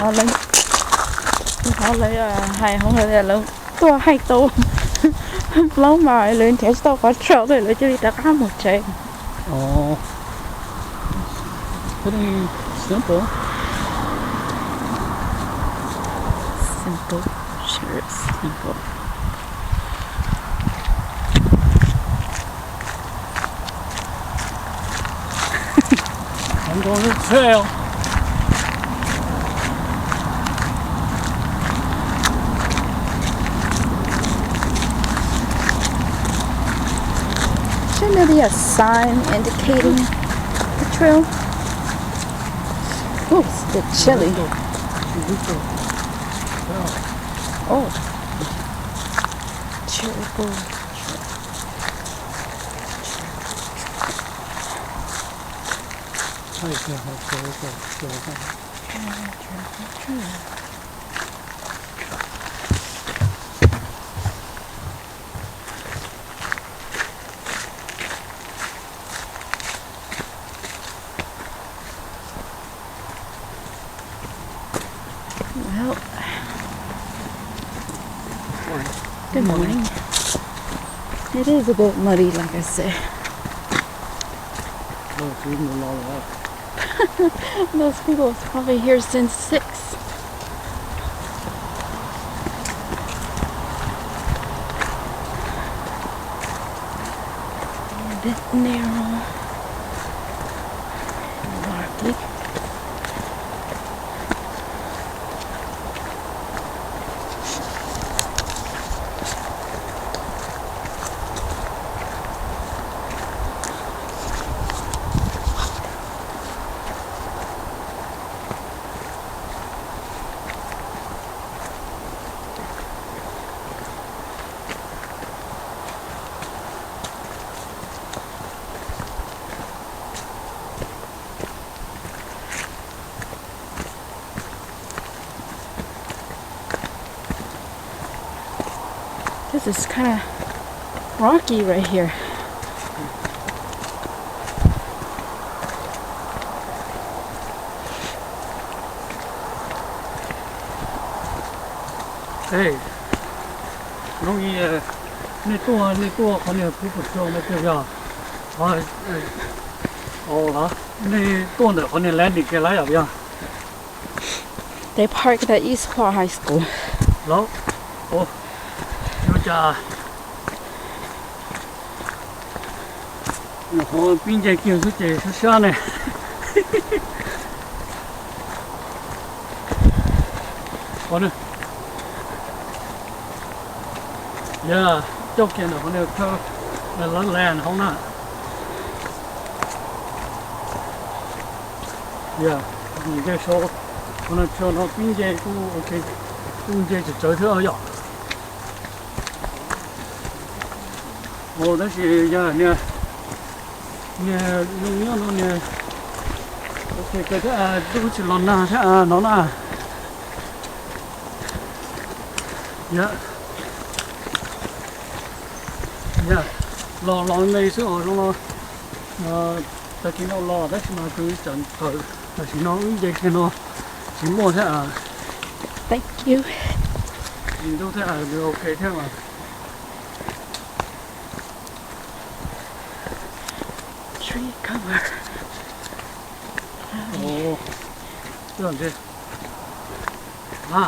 Lawv, lawv hais hauv lawv tuaj hais tau plaub mas lawv nrhiav tsis tau qhov chaw lawv cia li rov qab mus tsev. Simple. Simple. Sure, simple. I'm going to jail. Shouldn't there be a sign indicating the trail? Oh, it's a bit chilly. Oh, terrible. Well, good morning. It is a bit muddy, like I said. Those people was probably here since six. A bit narrow. Rocky. This is kind of rocky right here. Hnub i nej tuaj, nej tuaj qhov niag pub pus rau no tiag yog? Au, nej tuaj ntawm qhov niag landing ke lawm yog? They park at East Quad High School. Los, ua cas nyuam qhuav pib nce kiag xwb ces sab sab ne. Yog coj kiag ntawm qhov niag, lawv land hauv na. Yog, nce saud, qhov no tso no pib nce kuj, kuj nce tsawv tsawv thiab yom. Tab sis yog niag, niag zoo nyob no niag, ua ke kawg thiab, twb tsis los nag thiab no na. Yog, yog, los los me xwb os zoo no. Tag kis no los tab sis mas tus tsam tawm tam sim no wb nce kiag no tsis muaj thiab. Thank you. Tsis ntub thiab, ok thiab mas. Tree cover. Twb ntshe a,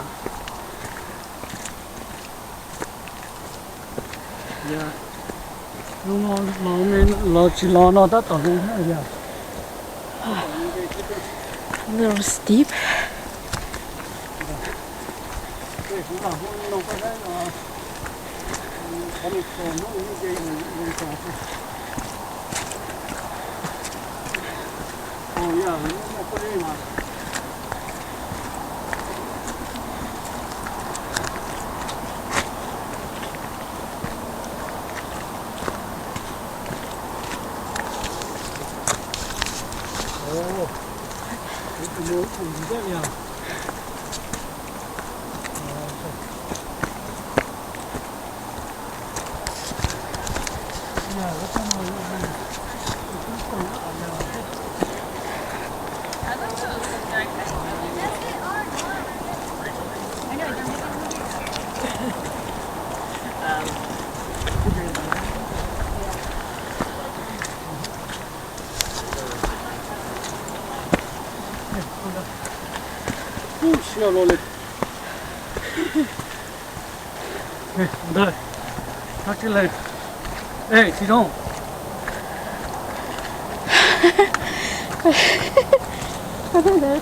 yog, los tsis los no tab tom zoo thiab yog. A little steep. Ub, siab luaj li. Ntawd, koj tsis lees. Ej, tsis zoo.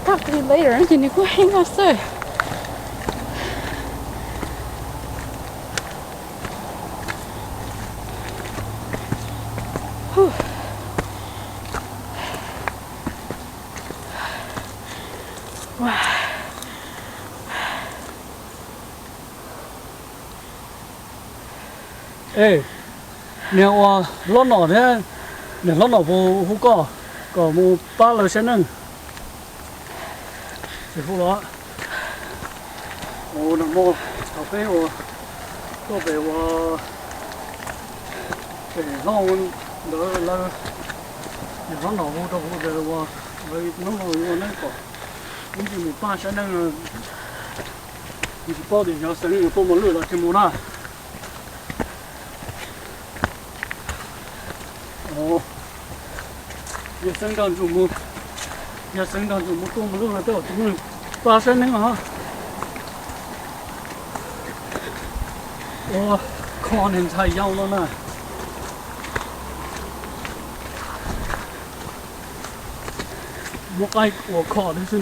Talk to you later ces nws kuj heev no xwb. Ej, niag uas hlob nom thiab, niag hlob nom puas hu koj kom mus pab lawv saib neej? Tsis hu los. Ua no mog, thaum peb ua tuaj pem ua pem hlob ntawd lawv, niag hlob nom hu rau kuv tias ua lawv hnub no yuav ua neeb kom wb mus pab saib neej. Kuv tsis paub tias yog xeev mus tua mos lwj los tsis mus na. Yog xeev nrog ntsum mus, yog xeev nrog ntsum mus tua mos lwj no tej zaum tus neeg pab saib neeb os. Ua kho niag ntxhais yau no na. Muab qaib ua kho thiab xwb.